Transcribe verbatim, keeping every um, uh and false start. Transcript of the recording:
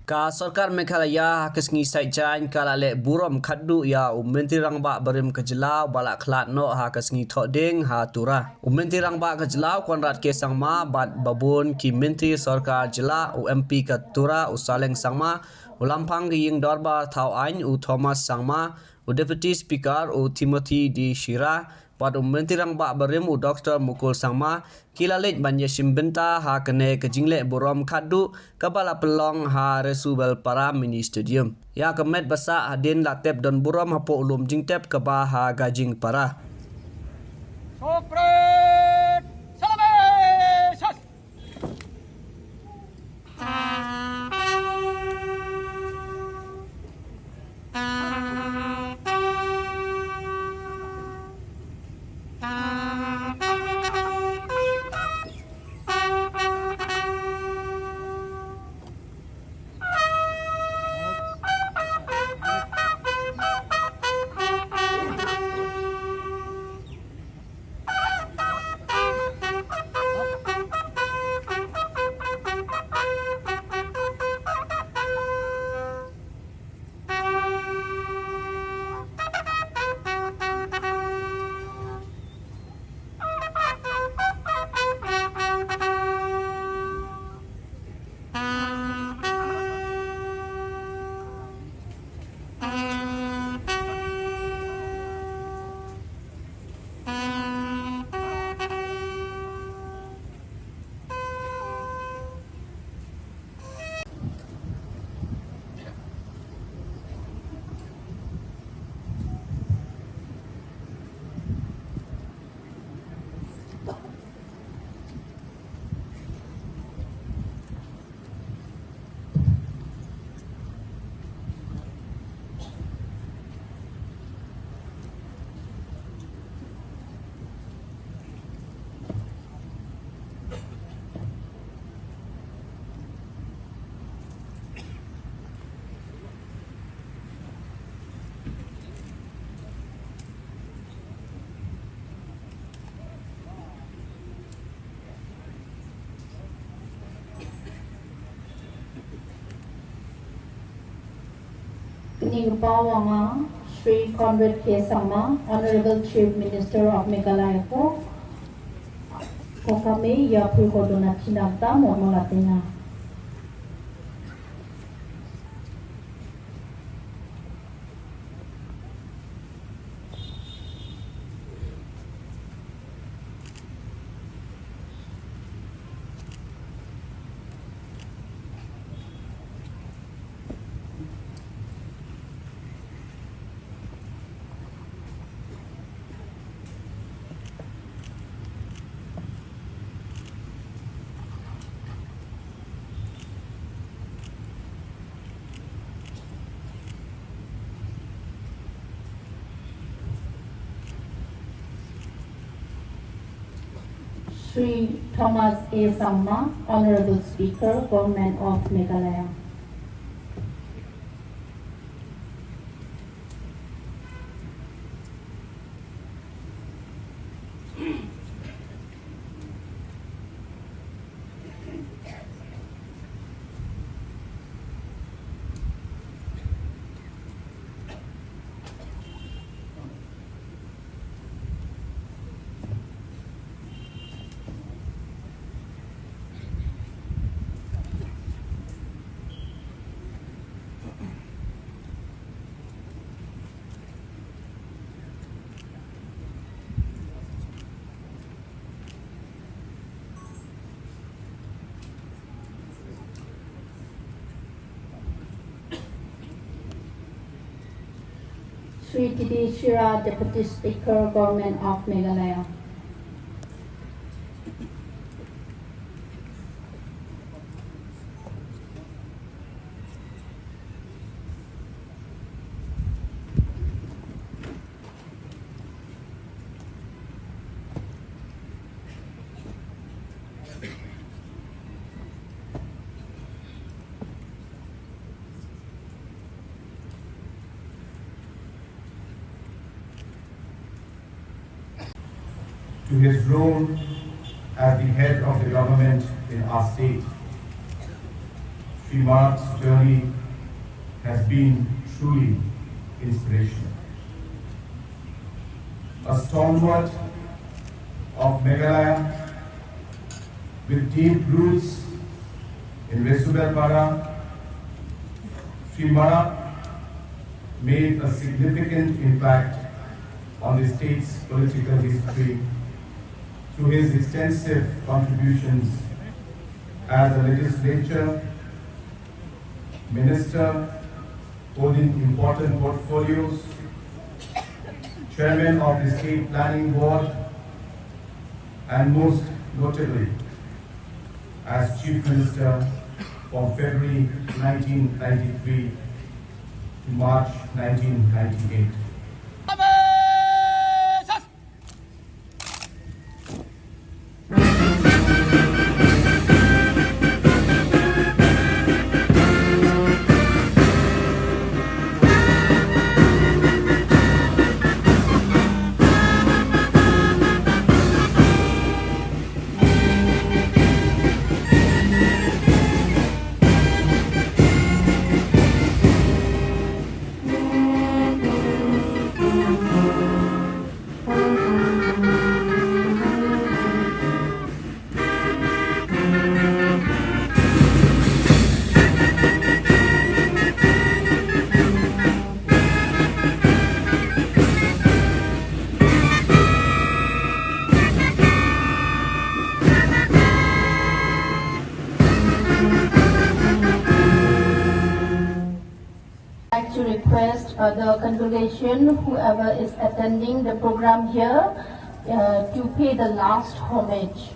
Ka sorkar Meghalaya ha ka sngi Saitjaiñ ka la leh burom khatduh ïa u Myntri Rangbah barim ka jylla uba la khlad noh ha ka sngi Thohdieng ha Tura. U Myntri Rangbah ka jylla u Conrad K Sangma bad babun ki Myntri sorkar jylla, u M P ka Tura u Saleng Sangma, u Lamphang ka ïing dorbar Thawaiñ u Thomas Sangma, u Deputy Speaker u Timothy D Shira, bad u Myntri Rangbah barim u Doctor Mukul Sangma, ki la leit ban ïashim bynta ha kane ka jingleh burom khatduh kaba la pynlong ha Resubelpara Mini Stadium. Ïa ka met ba sah hadien la tep don burom hapoh u lum jingtep kaba ha Gajingpara. Sopret Salame Sas. Kani ka paw wa nga, Shri Conrad K Sangma, Honorable Chief Minister of Meghalaya, ko, ko kami ya pui ko dona tindak ta mo mo la tina. Shri Thomas A Sangma, Honorable Speaker, Government of Meghalaya. Shri T D Shira, Deputy Speaker, Government of Meghalaya. To his role as the head of the government in our state. Sri Marak's journey has been truly inspirational. A stalwart of Meghalaya with deep roots in Resubelpara, Sri Marak made a significant impact on the state's political history through his extensive contributions as a legislator, minister holding important portfolios, chairman of the State Planning Board, and most notably as Chief Minister from February nineteen ninety-three to March nineteen ninety-eight. Like to request uh, the congregation, whoever is attending the program here, uh, to pay the last homage.